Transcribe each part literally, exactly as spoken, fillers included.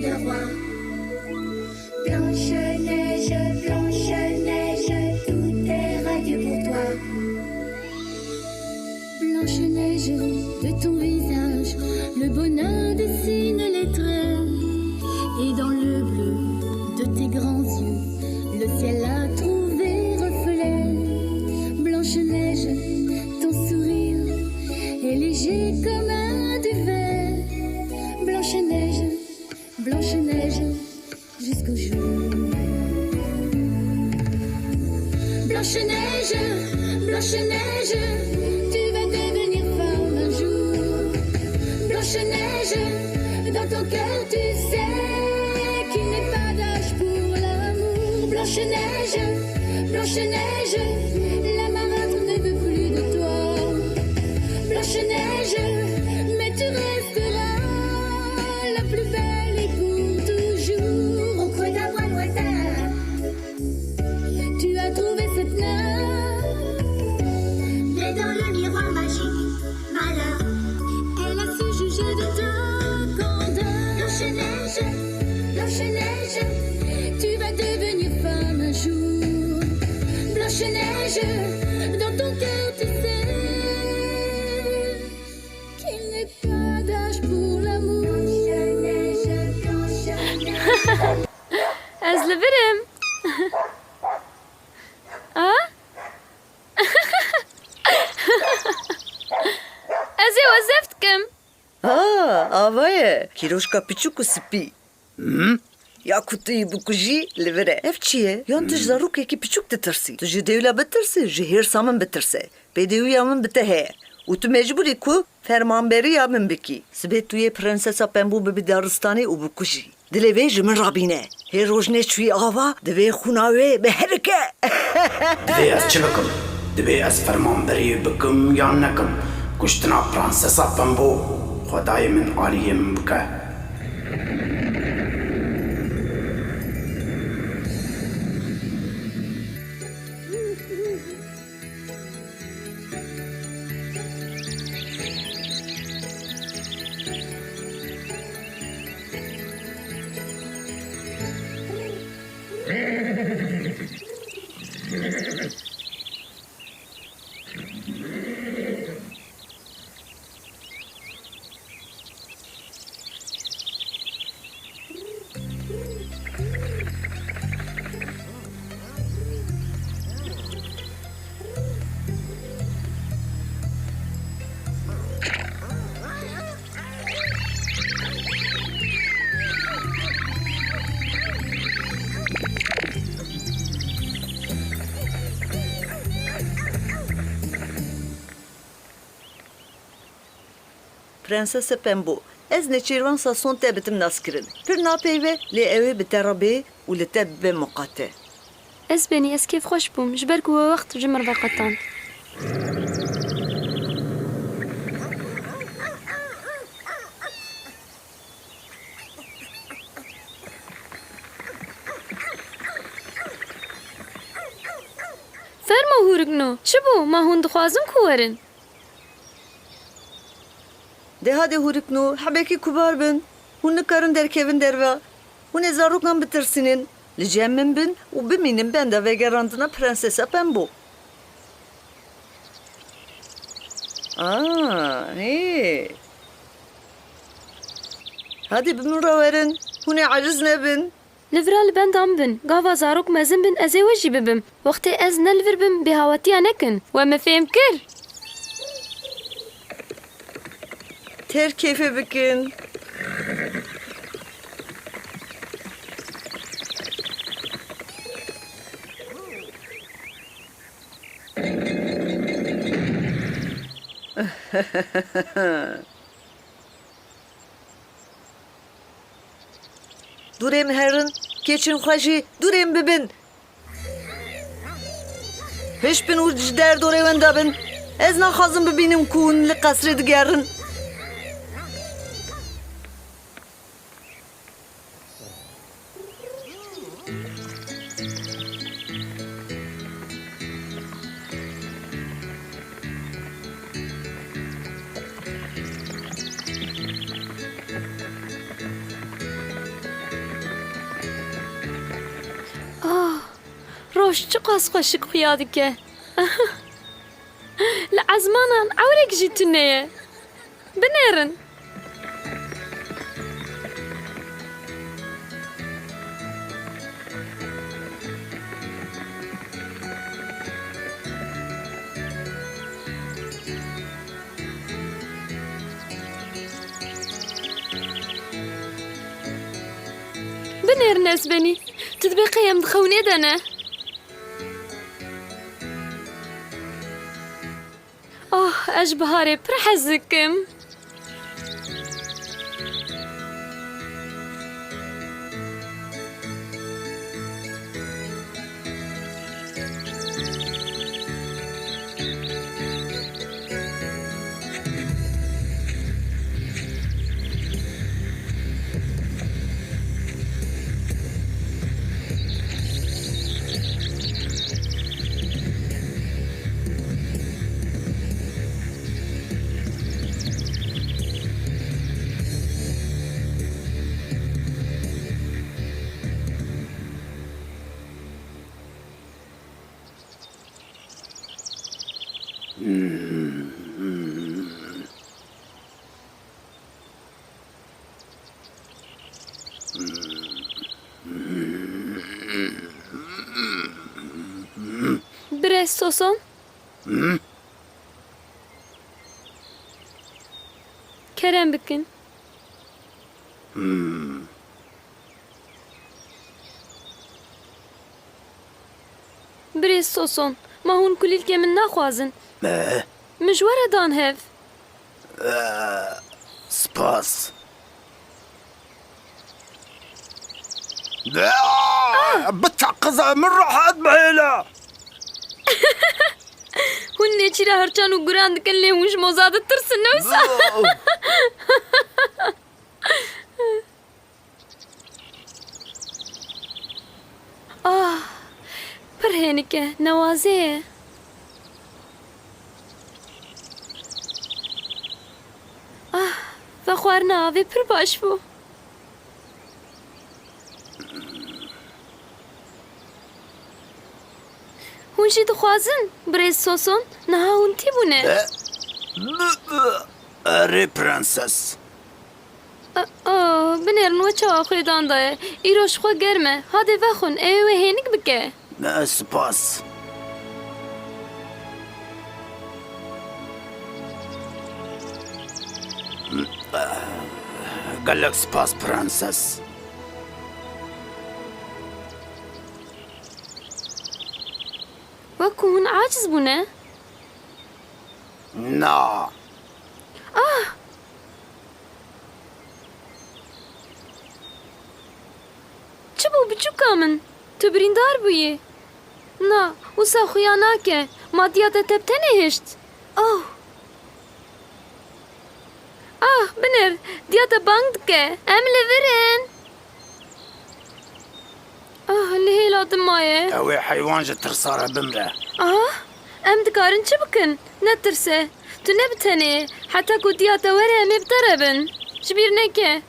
Le roi. Blanche-Neige, Blanche-Neige, tout est radieux pour toi. Blanche-Neige, de ton visage, le bonheur dessine les traits. Et dans le bleu de tes grands yeux, le ciel a trouvé reflet. Blanche-Neige, ton sourire est léger comme un duvet. Blanche-Neige, Blanche-Neige, jusqu'au jour. Blanche-Neige, Blanche-Neige, tu vas devenir femme un jour. Blanche-Neige, dans ton cœur tu sais qu'il n'est pas d'âge pour l'amour. Blanche-Neige, Blanche-Neige, la marâtre ne veut plus de toi. Blanche-Neige, mais tu resteras la plus belle et pour toujours. Au creux d'un bois lointain, tu as trouvé cette nymphe. Mais dans le miroir magique, malheur, elle a su juger de ta candeur. Blanche-Neige, Blanche-Neige, tu vas devenir femme un jour. Blanche-Neige, dans ton cœur tu sais qu'il n'est pas d'âge pour l'amour. Ez li vir im. A? Ez ê we zeft dikim. Ha, ava ye. Kîroşka piçûk û spî. Hmm? Ya ku tu yî bikujî, li vir e. Ev çi ye? Yan tu ji zarokekî piçûk ditirsî? Tu ji dewla bitirsî, ji hêrsa min bitirse. Pêdiviya min bi te heye. Û tu mecbûr î ku fermanberiya min bikî. Sibê tu yê Prensesa Pembû bibî daristanê û bikujî. Dilê vê ji min re bîne. Hê roj neçûyî ava, divê xûna wê biherike. Divê ez çi bikim? Divê ez fermanberiyê bikim yan nekim? Kuştina Prensesa Pembû, Xwedayê min aliyê min bike. Prensese Pembo, ez Nêçîrvan Sason te bitim naskirin. Pir napeyve, lê ew ê bi te re bê û li te bibe muqate. Ez benî, ez kêfxweş bûm, ji ber ku we wext ji min re veqetand. Fermo hûrikno, çi bû? Ma hûn dixwazin ku werin? De hadê hûrikno, hebekî kubar bin. Hûn nikarin derkevin derve. Hûn ê zarokan bitirsînin. Li cem min bin û bimînin benda vegerandina Prensesa Pembo. Aa, hê. Hadê bi min re werin. Hûn ê aciz nebin. Li vira li benda min bin. Gava zarok mezin bin, ez ê we jî bibim. Wextê ez ne li vir bim, bêhawetiya nekin. We min fêm kir? Têr kêfê bikin. Dûrê min herin, keçên xwe jî dûrê min bibin. Hiş bin û ji derdorê wenda bin. Ez naxwazim bibînim ku hûn li qesrê digerin. Çiqas xweşik xuya dike. Li ezmanan ewrek jî tune ye. Binêrin. Binêrin ezbenî. Tu dibê qey em di xewnê de ne? Oh, ez ji biharê pir hez dikim. Birêz Soson? Kerem bikin. Birêz Soson, ma hûn kulîlkê min naxwazin? Me? Min ji we re dan hev. Eh, spas. Ah! Biteqize, min rehet bihêle. Hûn nêçîra hirçan û guran dikin, lê hûn ji moza ditirsin, ne wisa? Ah, pir hênik e, newazê ye. Ah, vexwarina avê pir baş bû. Hûn jî dixwazin, birêz Soson? Niha hûn tî bûne? E, erê, prenses. A, a, binêrin we çawa xwêdan daye. Îro ji xwe germ e. Hadê vexwin, ew ê we hênik bike. Ne, spas. Gelek spas, prenses. Wekî hûn aciz bûne? Na. Ah! Çi bû biçûka min? Tu birîndar bûyî? Na, wisa xuya nake. Ma diya te te bi tenê hişt? Oh! Ah, binêr, diya te bang dike. Em li vir in. Ah, li hêla din maye. Ew ê heywan ji tirsa re bimre. Ah, em dikarin çi bikin? Netirse. Tu ne bi tenê yî. Heta ku diya te were, em ê bi te re bin. Ji bîr neke.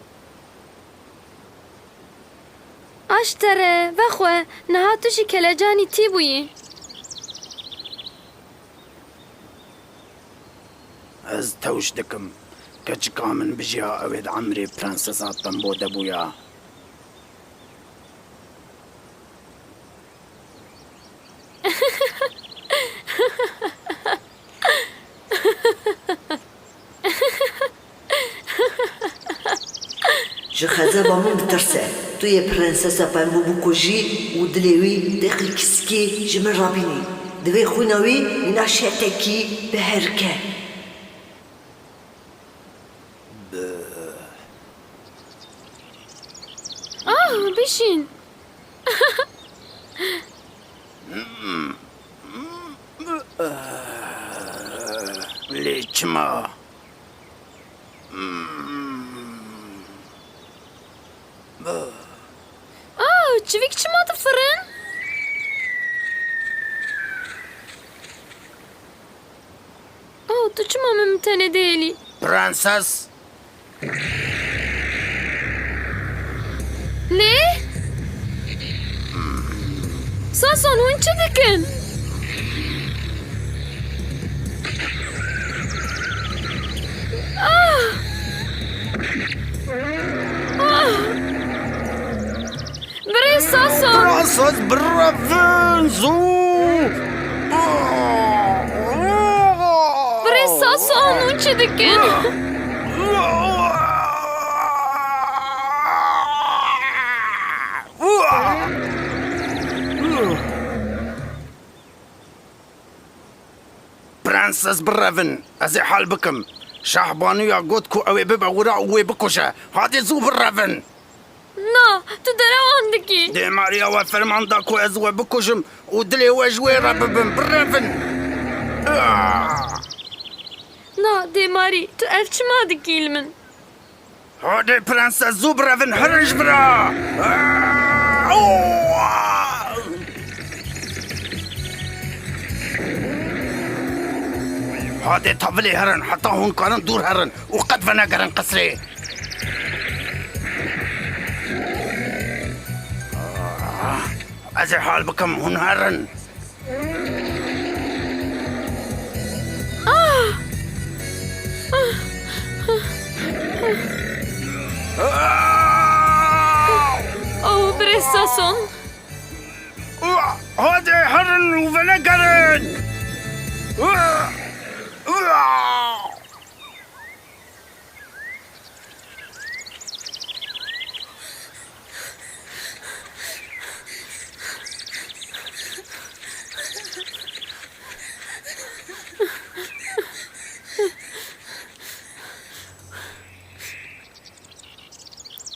A ji te re, vexwe, niha tu jî kelecanî tî bûyî. Ez tewş dikim. Keçika min bijiya, ew ê di emrê prensesa Tembo de bûya. Ji xezeba min bitirse. Tu yê Prensesa Pembo bikujî û dilê wî deqî kiskî ji min re bînî. Divê xwîna wî mîna şetekî biherike. Ah, bişîn. Lê çima? Ah, çivîk çima difirin? Oh, tu çima min bi tenê dihêlî? Prenses. Lê? Sason, hûn çi dikin? Ah! Ah! Birêz Sason! Prenses, birevin, zû! Birêz Sason, hûn çi dikin? Prenses, birevin, ez ê hal bikim. Şahbanuya got ku ew ê bibe wira û wê bikuje. Hadê zû birevin. Na, tu derewan dikî. Dêmariya we ferman da ku ez we bikujim û dilê we ji wê re bibim. Birevin. Ah! Na, Dêmarî, tu ev çima dikî li min? Hadê prenses, zû birevin, herin ji vira! Hadê tevilê herin, heta hûn karin dûr herin û qet venegerin qisrê. Ez ê hal bikim, hûn herin. Oh, birêz Sason. Hadi herin û venegerin.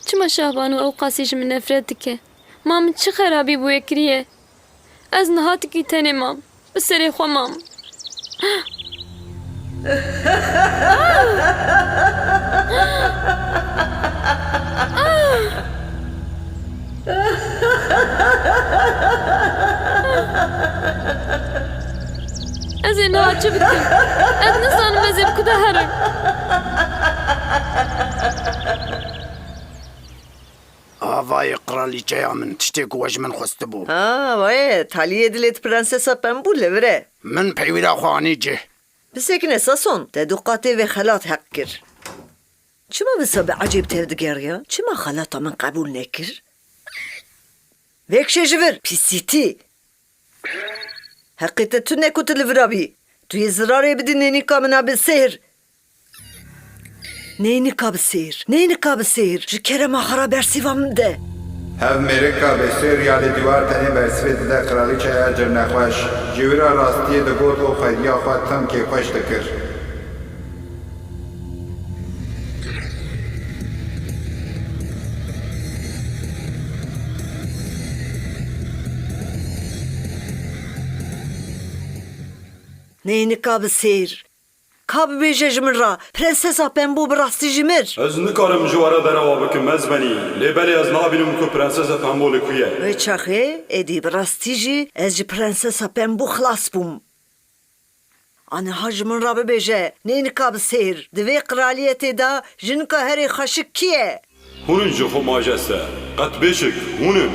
Çima Şahbanu ew qasî ji min nefret dike? Ma min çi xerabî bi wê kiriye? Ez niha tikî tenê mam. Bi serê xwe mam. Ez ê niha çi bikim? Ez nizanim ez ê bi ku de herim. Avayê qiralîçeya min, tiştê ku we ji min xwestibû. Ha, wayê, taliyê dilê di Prensesa Pembû li vir e. Min peywira xwe anî cih. Bisekine Sason, te du qatê vê xelat heq kir. Çima wisa bi ecêb tev digeriya? Çima xelata min qebûl nekir? Vêkşê ji vir, pîsîtî! Heqê te tune ku tu li vira bî. Tu yê zirarê bidî nênîka min a bi sêr. Neynika bi sêr, neynika bi sêr, ji kerema xwe re bersîva min bide. Hev mêrika bêsêr ya li dîwar tenê bersivê dide qiralîçeya cirnexweş. Ji wî re rastiyê digot û xwediya xwe tim kêfxweş dikir. Neynika bi sêr. Ka bibêje ji min re, Prensesa Pembû bi rastî jî mir? Ez nikarim ji we re derewa bikim, ezbenî. Lê belê ez nabînim ku Prensesa Pembû li ku ye. Wê çaxê êdî bi rastî jî ez ji Prensesa Pembû xilas bûm. Aniha ji min re bibêje, neynika bi sêr, di vê qiraliyetê de jinika herê xweşik kî ye? Hûn in ji xwe majeste. Qet bêşik, hûn in.